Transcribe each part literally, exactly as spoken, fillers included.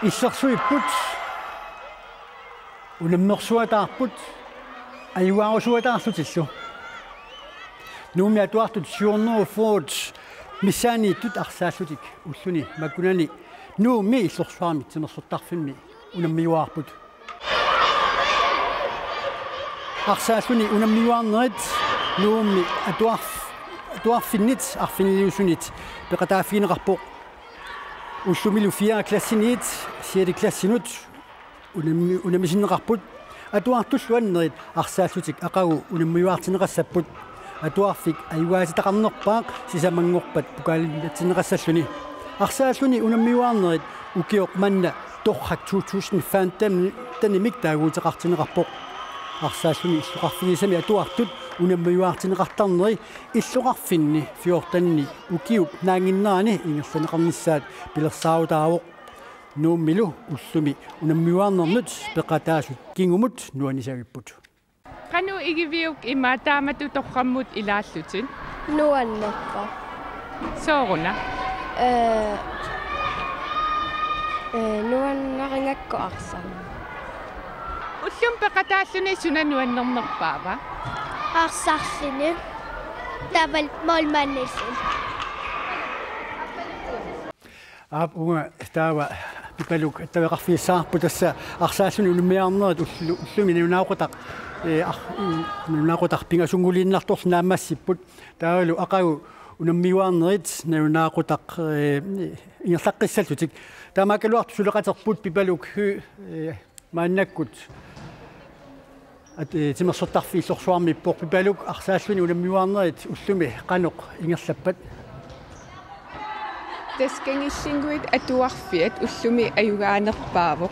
Illersuipput, unammersuataarput, ajugaarusuataarlutillu. Nuummi atuartut syv hundrede og fyrre missaanniittut arsaallutik ulluni makunani Nuummi illorsuarmi timersortarfimmi unammiuaarput. Arsaalluni unammiuaarnerit Nuummi atuarf-, atuarfinnit arfiniliusunit peqataaffigineqarpoq. Ullumilu fjerde klassiniit sjette klassinut unammi-, unammisinneqarput. Atuartullu annerit arsaallutik aqagu unammiuaartinneqassapput. Atuarfik ajugaatitaqarnerpaaq sisamanngorpat pokalinnatsinneqassalluni. Arsaalluni unammiuaarnerit ukioq manna Torrak to tusind femten-imik taaguuteqartinneqarpoq. Arsaalluni illoqarfigisami atuartut unammiuaartinneqartarneri illoqarfinni fjortenini ukiup naannginnerani ingerlanneqarnissaat pilersaarutaavoq. Nuummilu ullumi unammiuaarnernut peqataasut kingumut nuannisavipput. Qanoq igiviuk ima taamatut Torrammut ilaallutit? Nuannerpoq. Sooruna? Ee, ee, nuannaringakku arsarneq. Ullumi peqataalluni suna nuannernerpaava? Arsarluni. Taavalu målmandillu. Aap, uunga taava Pipaluk attaveqarfigissavarput, tassa arsaalluni unammiuaarnerit ullu-, ullumi nalunaaqutaq, ee, ar-, mm, nalunaaqutaq pingasunnguliinnartorlu naammassipput. Taavalu aqagu unammiuaarnerit nalunaaqutaq, ee, ingerlaqqissallutik. Taamaakkaluartoq suleqaterput Pipaluk Høegh, ee, maannakkut at-, ee, timersortarfik illorsuarmiippoq. Pipaluk, arsaalluni unammiuaarnerit ullumi qanoq ingerlappat? Tassa Kangillinnguit Atuarfiat ullumi ajugaanerpaavoq.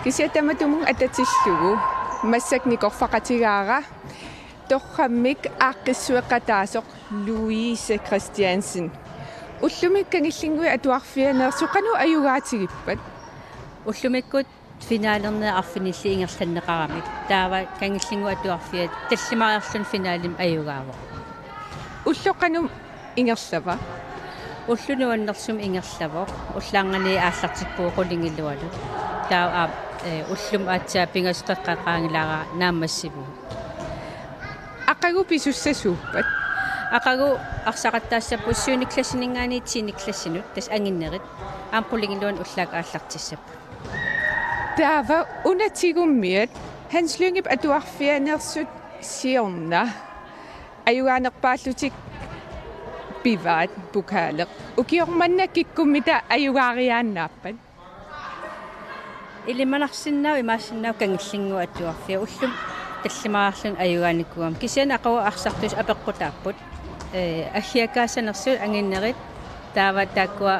Kisianni tamatumunnga atatillugu massakkut nikorfaqatigaara Torrammik aaqqissueqataasoq Louise Christiansen. Ullumi Kangillinnguit Atuarfianeersut qanoq ajugaatigippat? Ullumikkut finalerneq arfinillit ingerlanneqaramik. Taava Kangillinnguit Atuarfiat tallimariarluni finalemi ajugaavoq. Ulloq qanoq ingerlava? Ulloq nuannersumik ingerlavoq. Ullaarnganiit aallartippugut qulingilualu. Taava aap, ee, ullumi aatsaat pingasut qeqqanut qaangilaaraanni naammassivugut. Aqagu pisussasuuppat? Aqagu arsaqattaassapput syvende klassininngaanniit tiende klassinut, tassa anginnerit. Aamma qulingiluanut ullaakkut aallartissapput. Taava una tigummiat Hans Lyngep Atuarfianeersut siorna ajugaanerpaallutik pivaat pokali. Ukioq manna kikkummita ajugaariaannaappat? Ilimanarsinnaavoq, imaassinnaavoq Kangillinnguit Atuarfiat, ullumi tallimariarluni ajugaanikuugami. Kisianni aqagu arsartussat apeqqutaapput. Ee, aggiakkaassanersut anginnerit, taava taakkua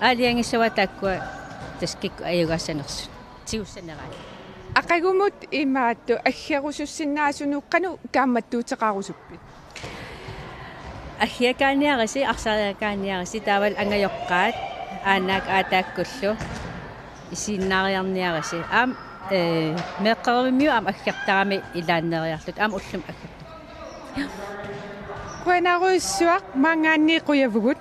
aalajangissavaat taakkua tassa kikkut ajugaassanersut tigussaneraat. Aqagumut imaattoq aggerusussinnaasunut qanoq kaammattuuteqarusuppit? Aggiakkaaniarisi, arsariakkaaniarisi, taavalu angajoqqaat aanaakkat aataakkullu isiginnaariarniarisi. Aamma, ee, meeqqerivimmiut aamma aggertarami ilaanneeriarlutik, aamma ullumi aggertarami. Qujanarujussuaq, maanngaanniit qujavugut.